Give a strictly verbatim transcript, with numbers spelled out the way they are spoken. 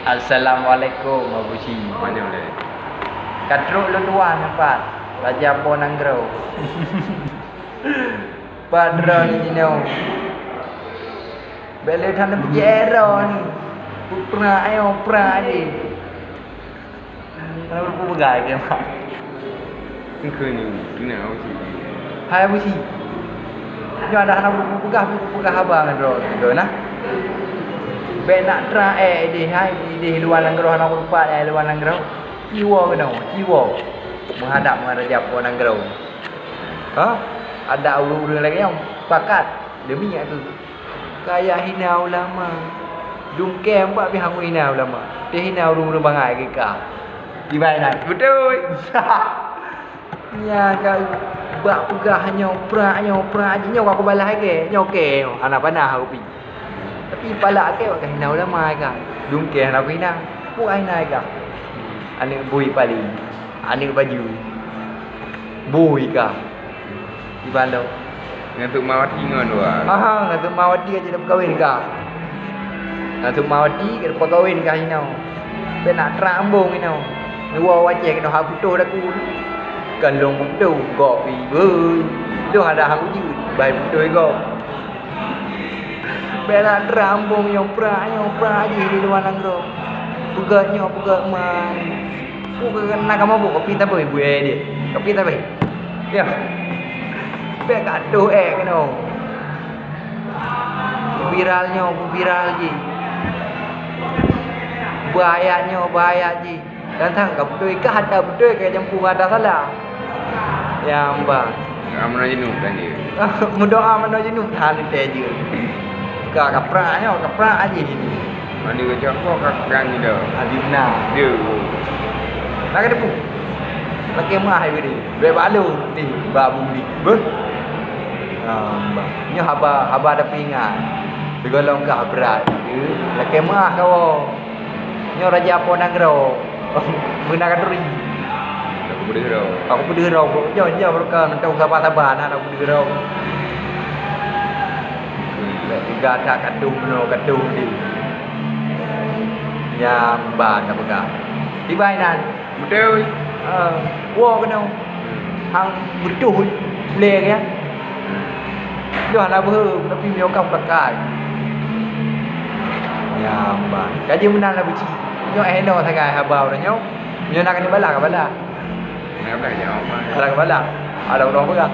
Assalamualaikum, Abusyik. Manyang lé. Ka trok lôn tuan nyan pat, Raja Po Nanggroe. Pat droeneuh jinoe. Bèk lé that neupeujeuet droeneuh. Peuprak ayo, prak jih. Hana peugah lagèe nyan. Engkeu nyoe, keuneuk Abusyik. Hai Abusyik. Nyoe adak hana peugah, peugah haba ngon droe, droe nah. Bèk nak trang èk idéh, hai idéh luwa nanggroe hana peulupat, hai luwa nanggroe. Ciwoe keunoe, ciwoe. Meuhadap ngon Raja Po Nanggroe. Ha? Adak ureueng-ureueng lagèe nyoe, pakat. Demi aku. Kaya hina ulama. Dum kèe bak pih hangon hina ulama. Teuhina ureueng-ureueng bangai keu ka. Kiban nyan. Beutôi. Nyan ka bak peugah nyoe, prak nyoe, prak jih nyoe ka kubalah lagèe. Nyoe kèe nyoe, hana panah aku pi. Tapi palak kèe bak ka hina ulama ka. Dum kèe hana kuhina. Peue hina ka? Aneuk bui paléng. Aneuk baju. Bui ka. Kiban lom. Ngon Tok Mawati ngon dua. Aha, ngon Tok Mawati ka jeuet peukawen ka. Ngon Tok Mawati ka peukawen ka inoe. Bèk nak trang ambong inoe. Dua wacée keunoe hak putôh daku. Kan lôn putôh, gob pi beuh. Lôn ada hak ujeut, bai putôh gob. Bèk nak trang ambong nyoe prak, nyoe prak jih di luwa nanggroe. Peugöt nyoe, peugöt man. Peue keu na kamoe buet kopi tabeuh buet dia. Kopi tabeuh. Ya. Bèk ka toh èk keunoe. Viral nyoe, viral jih. Bahaya nyoe, bahaya jih. Dan sang ka beutôi kah, ada beutôi ka jampu ada salah. Ya, mbah. Meudoa meunoe jeuneup kan dia. Meudoa meunoe jeuneup, ha, teuntèe jeuet. Ka kaprak nyoe, kaprak aja jih. Mandi keu cok ka pegang gila. Adi na. Dia. Nak kena pun. Lagi mah hai beri. Duit balu ni, babu ni. Beuh. Ah, bah. Nyoe haba, haba tapi ingat. Sigolong kah brat. Lagi mah kau. Nyoe raja apa nanggroe? Beuna ka turi. Aku peudeuh droe. Aku peudeuh droe. Nyoe, nyoe beureuka mantong saba-saba na aku peudeuh droe. Bèk tiga that katuh meunoe, katuh di. Nyang ban na peugah. Tiba inan. Beutôi. Ha, woe keunoe. Hang beutôi lé ya. Yoh hana beuhe, tapi meunyoe ka peulakai. Nyang ban. Ka jeuet meunan lah beuci. Nyoe eh, nyoe sagai haba uroe nyoe. Nyoe na keuneuk bala, ka bala. Nyoe bala nyoe. Bala ka bala. Ada ureueng peugah.